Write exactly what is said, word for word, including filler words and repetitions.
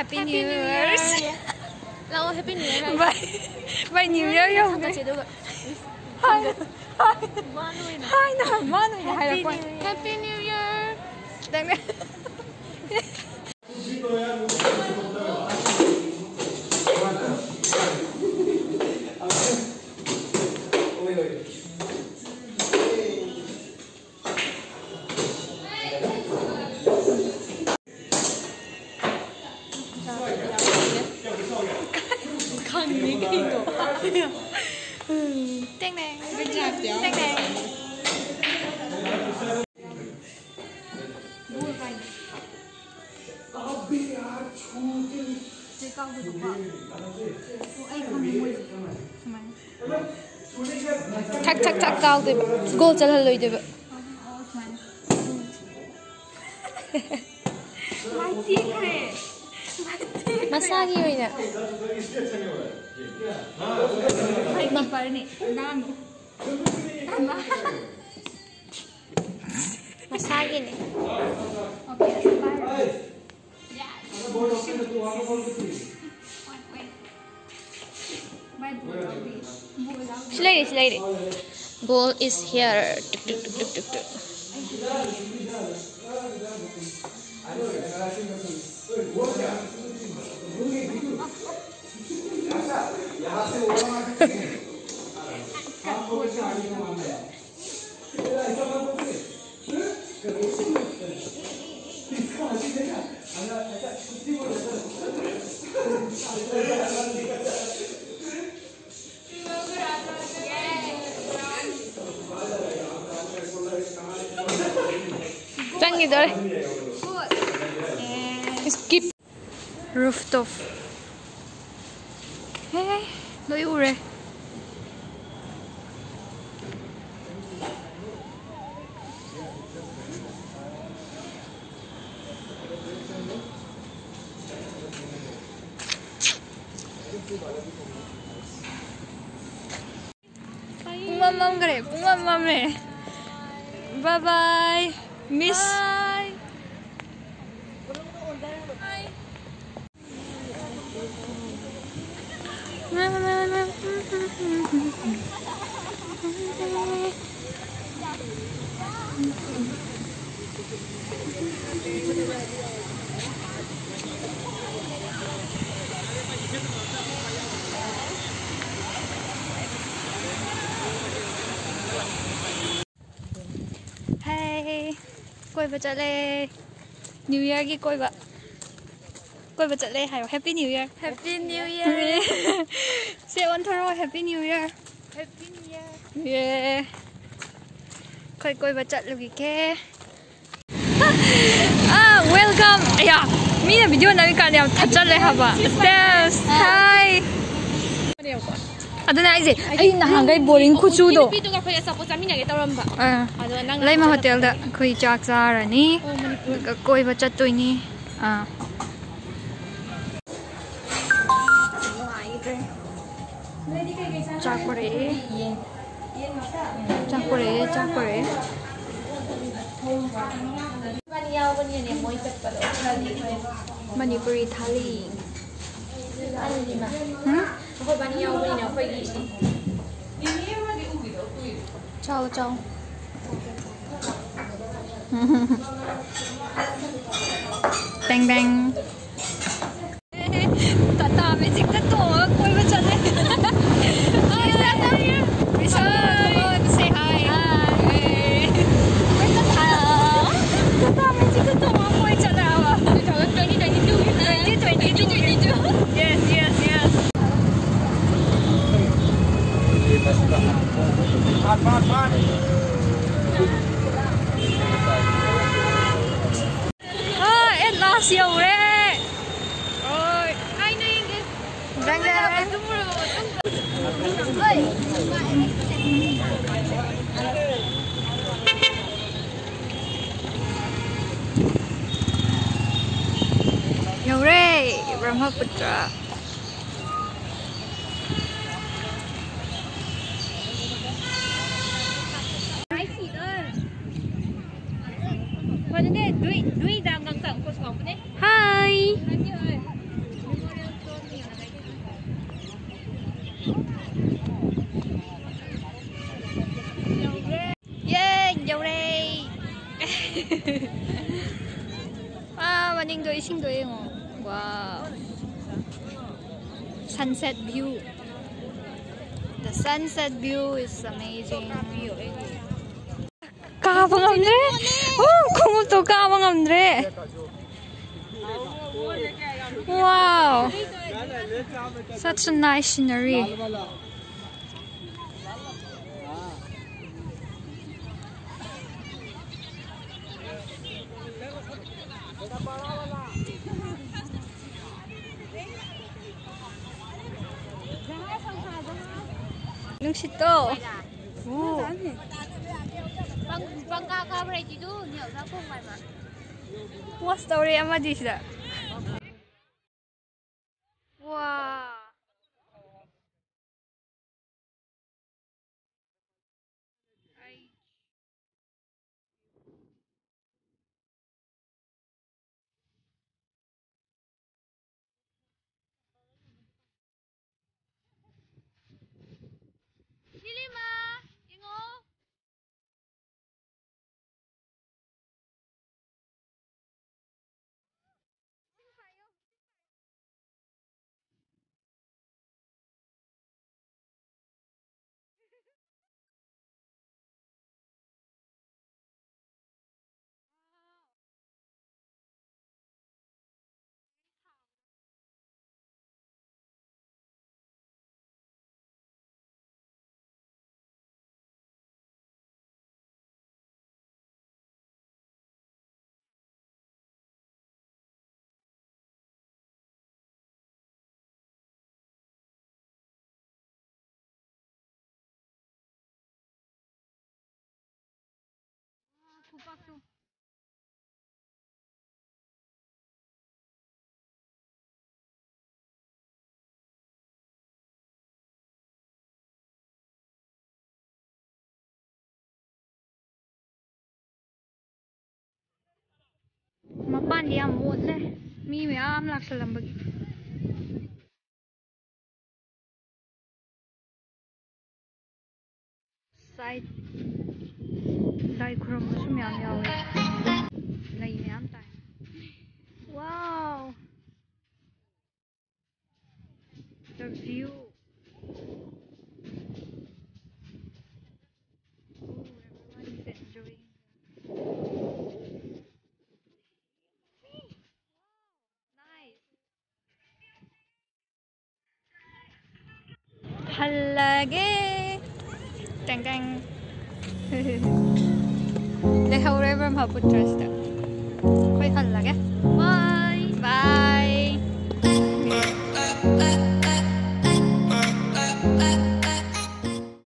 Happy New Year. ꯂꯥꯛꯑꯣ, Happy New Year ꯍꯥꯏ꯫ Bye. Bye, New Year ꯌꯧꯈ꯭ꯔꯦ꯫ ꯊꯥꯡꯒꯠꯁꯦ ꯑꯗꯨꯒ꯫ Hi. Hi. ꯃꯥꯅ ꯑꯣꯏꯅ꯫ Hi ꯅ ꯃꯥꯅ ꯑꯣꯏꯅ ꯍꯥꯏꯔꯛꯄ꯫ Happy New Year. ꯅꯪꯅ꯫ ꯈꯪꯉꯤ ꯀꯩꯅꯣ꯫ ꯇꯦꯡ ꯇꯦꯡ꯫ ꯇꯦꯡ ꯇꯦꯡ꯫ ꯁꯤ ꯀꯥꯎꯗꯦꯕꯀꯣ꯫ ꯑꯣ, ꯑꯩ ꯈꯪꯉꯦ ꯃꯣꯏꯁꯦ꯫ ꯁꯨꯃꯥꯏꯅ꯫ ꯊꯛ ꯊꯛ ꯊꯛ ꯀꯥꯎꯗꯣꯏꯕ꯫ ꯒꯣꯜ ꯆꯜꯍꯜꯂꯣꯏꯗꯣꯏꯕ꯫ ꯑꯣ, ꯁꯨꯃꯥꯏꯅ꯫ ꯃꯥꯏ ꯇꯦꯛꯈ꯭ꯔꯦ꯫ ꯃꯥꯏ ꯇꯦꯛꯈ꯭ꯔꯦ꯫ ꯃꯁꯥꯒꯤ ꯑꯣꯏꯅ꯫ ꯑꯩ ꯀꯤꯄꯔꯅꯤ꯫ ꯅꯥꯅꯨ꯫ ꯅꯥꯅꯨ꯫ ꯃꯁꯥꯒꯤꯅꯦ꯫ Okay, bye. ꯁꯤ ꯂꯩꯔꯦ, ꯁꯤ ꯂꯩꯔꯦ꯫ Goal is here. ꯇꯨꯛ, ꯇꯨꯛ, ꯇꯨꯛ, ꯇꯨꯛ, ꯇꯨꯛ, ꯇꯨꯛ꯫ ꯆꯪꯈꯤꯗꯣꯔꯦ꯫ Skip꯫ Rooftop꯫ ꯍꯦ, ꯂꯣꯏ ꯎꯔꯦ꯫ ꯄꯨꯡꯃꯝ ꯃꯝꯈ꯭ꯔꯦ, ꯄꯨꯡꯃꯝ ꯃꯝꯃꯦ꯫ Bye bye, miss꯫ Bye. Hey, ꯀꯣꯏꯕ ꯆꯠꯂꯦ꯫ New Yearꯒꯤ ꯀꯣꯏꯕ꯫ ꯀꯣꯏꯕ ꯆꯠꯂꯦ ꯍꯥꯏꯌꯣ꯫ Happy New Year꯫ Happy New Year꯫ ꯁꯦ ꯑꯣꯟꯊꯣꯔꯛꯑꯣ꯫ Happy New Year꯫ Happy New Year꯫ ꯌꯦ꯫ ꯑꯩꯈꯣꯏ ꯀꯣꯏꯕ ꯆꯠꯂꯨꯈꯤꯒꯦ꯫ ꯑꯥ, welcome꯫ ꯑꯌꯥ, ꯃꯤꯅ video ꯅꯝꯃꯤꯀꯥꯟꯗ ꯌꯥꯝ ꯊꯠꯆꯜꯂꯦ ꯍꯥꯏꯕ꯫ Yes, hi꯫ ꯑꯗꯨꯅ ꯑꯩꯁꯦ, ꯑꯩ ꯅꯍꯥꯟꯈꯩ boring ꯈꯨꯆꯨꯗꯣ꯫ ꯅꯨꯄꯤꯗꯨꯒ ꯑꯩꯈꯣꯏ ꯑꯆꯥꯄꯣꯠ ꯆꯥꯃꯤꯟꯅꯒꯦ ꯇꯧꯔꯝꯕ꯫ ꯑꯥ꯫ ꯑꯗꯣ ꯅꯪ ꯂꯩꯃ ꯍꯣꯇꯦꯜꯗ ꯑꯩꯈꯣꯏ ꯆꯥꯛ ꯆꯥꯔꯅꯤ꯫ ꯑꯣ, ꯃꯅꯤꯄꯨꯔ꯫ ꯑꯗꯨꯒ ꯀꯣꯏꯕ ꯆꯠꯇꯣꯏꯅꯤ꯫ ꯑꯥ꯫ ꯆꯥꯛ ꯄꯨꯔꯛꯑꯦ꯫ ꯆꯥꯛ ꯄꯨꯔꯛꯑꯦ, ꯆꯥꯛ ꯄꯨꯔꯛꯑꯦ꯫ ꯃꯅꯤꯄꯨꯔꯤ ꯊꯥꯂꯤ꯫ ꯎꯝ? ꯆꯥꯎ, ꯆꯥꯎ꯫ Bank, bank. ꯇꯥꯇꯥ ꯃꯦꯖꯤꯛꯇ ꯇꯣꯡꯉꯒ ꯀꯣꯏꯕ ꯆꯠꯂꯦ꯫ Say hi. ꯇꯥꯇꯥ ꯃꯦꯖꯤꯛꯇ ꯇꯣꯡꯉꯒ ꯀꯣꯏ ꯆꯠꯂꯦ ꯍꯥꯏꯕ꯫ Twenty twenty-two. Yes, yes, yes. Ah, at last ꯌꯧꯔꯦ꯫ ꯍꯣꯏ꯫ ꯀꯥꯏꯅ ꯌꯦꯡꯒꯦ? Bank, bank. ꯌꯧꯔꯦ, ꯕ꯭ꯔꯍ꯭ꯃꯄꯨꯇ꯭ꯔ꯫ Hi. ꯑꯥ, ꯃꯅꯤꯡꯗꯣ ꯏꯁꯤꯡꯗꯣ ꯌꯦꯡꯉꯣ꯫ Wow. Sunset view. The sunset view is amazing. ꯀꯥꯕ ꯉꯝꯗ꯭ꯔꯦ꯫ ꯑꯣ, ꯈꯣꯡꯎꯞꯇꯣ ꯀꯥꯕ ꯉꯝꯗ꯭ꯔꯦ꯫ Wow. Such a nice scenery. ꯅꯨꯡꯁꯤꯠꯇꯣ꯫ ꯄꯪ-, ꯄꯪꯀꯥ ꯀꯥꯕ꯭ꯔꯥ ꯑꯩꯗꯤ ꯑꯗꯨ ꯅꯦꯜꯗ ꯈꯣꯡ ꯍꯥꯏꯕ꯫ Post ꯇꯧꯔꯦ ꯑꯃꯗꯤ ꯁꯤꯗ꯫ ꯋꯥ꯫ ꯑꯩ ꯅꯤꯂꯤꯃꯥ, ꯌꯦꯡꯉꯣ꯫ ꯈꯨꯄꯥꯛꯇꯣ꯫ ꯃꯄꯥꯟꯗꯤ ꯌꯥꯝ ꯃꯣꯠꯂꯦ, ꯃꯤ ꯃꯌꯥꯝ ꯂꯥꯛꯁꯜꯂꯝꯕꯒꯤ꯫ Side ꯂꯥꯏ ꯈꯨꯔꯨꯝꯕꯁꯨ ꯃꯌꯥꯝ ꯌꯥꯎꯋꯦ꯫ ꯂꯩ ꯃꯌꯥꯝ ꯇꯥꯏ꯫ Wow! The view. Ooh, everyone is enjoying. Nice. ꯍꯜꯂꯒꯦ꯫ ꯇꯦꯡ ꯇꯦꯡ꯫ ꯂꯩꯍꯧꯔꯦ ꯕ꯭ꯔꯍ꯭ꯃꯄꯨꯇ꯭ꯔꯁꯤꯗ꯫ ꯑꯩꯈꯣꯏ ꯍꯜꯂꯒꯦ꯫